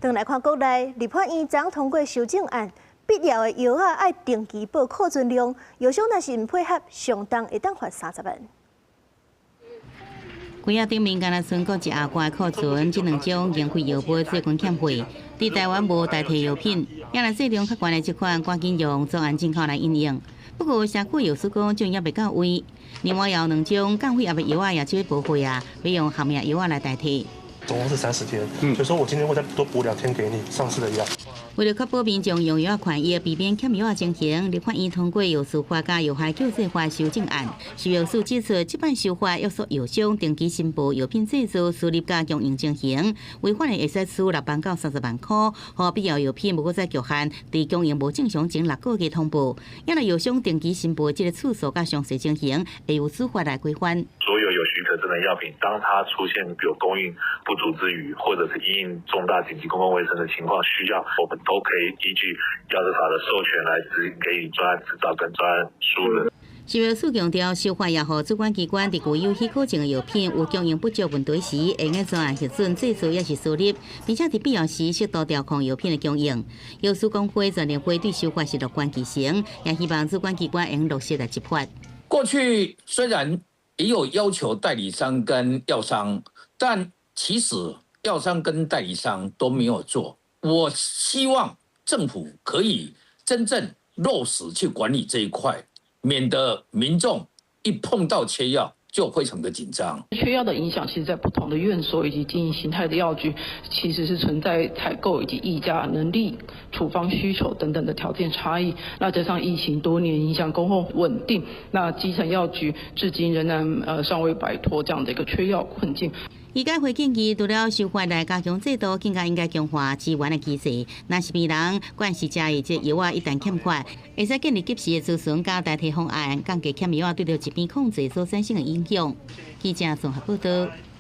轉來看國內，立法院昨通過修正案，必要的藥仔愛定期報庫存量，藥商若是毋配合，上重會當罰30萬。櫃仔頂面敢若賰閣一阿罐庫存，這兩種營養藥物最近欠貨，佇台灣無代替藥品，也若劑量較懸的這款，趕緊用專案進口來應用。不過社區藥師講，這樣猶未到位。另外有兩種降血壓的藥仔也這欲報廢啊，欲用降壓藥仔來代替。總共是30天，所以說我今天會再多補2天給你上次的藥。為了確保民眾用藥權益，避免欠藥仔情形，立法院通過藥事法佮藥械救濟法修正案。食藥署指出，這擺修法約束藥商定期申報藥品製造、輸入佮供應情形，違反的會使處6萬到30萬箍。予必要藥品無閣再局限佇供應無正常前6個月通報。也若藥商定期申報這个次數佮詳細情形，會由司法來規範。所有有許可證的藥品，當它出現有供應不足之虞，或者是因應重大緊急公共衛生的情況需要，我們都可以依據藥事法的授權來執給予專案執照跟專案輸入。食藥署強調，修法也予主管機關佇具有許可證的藥品有供應不足問題時，會用專案核准製造抑是輸入，並且佇必要時適度調控藥品的供應。藥師公會全聯會對修法是樂觀其成，也希望主管機關會落實來執法。過去雖然也有要求代理商跟藥商，但其實藥商跟代理商都沒有做。我希望政府可以真正落實去管理這一塊，免得民眾一碰到缺藥就非常的緊張。缺藥的影響，其實在不同的院所以及經營形態的藥局，其實是存在採購以及議價能力、處方需求等等的條件差異。那加上疫情多年影響供貨穩定，那基層藥局至今仍然尚未擺脫這樣的一個缺藥困境。醫改會建議，除了修法來加強制度，更加應該強化支援的機制。若是病人慣時食的這藥仔一旦欠缺，會使建立及時的諮詢佮代替方案，降低欠藥仔對著疾病控制所產生的影響。記者綜合報道。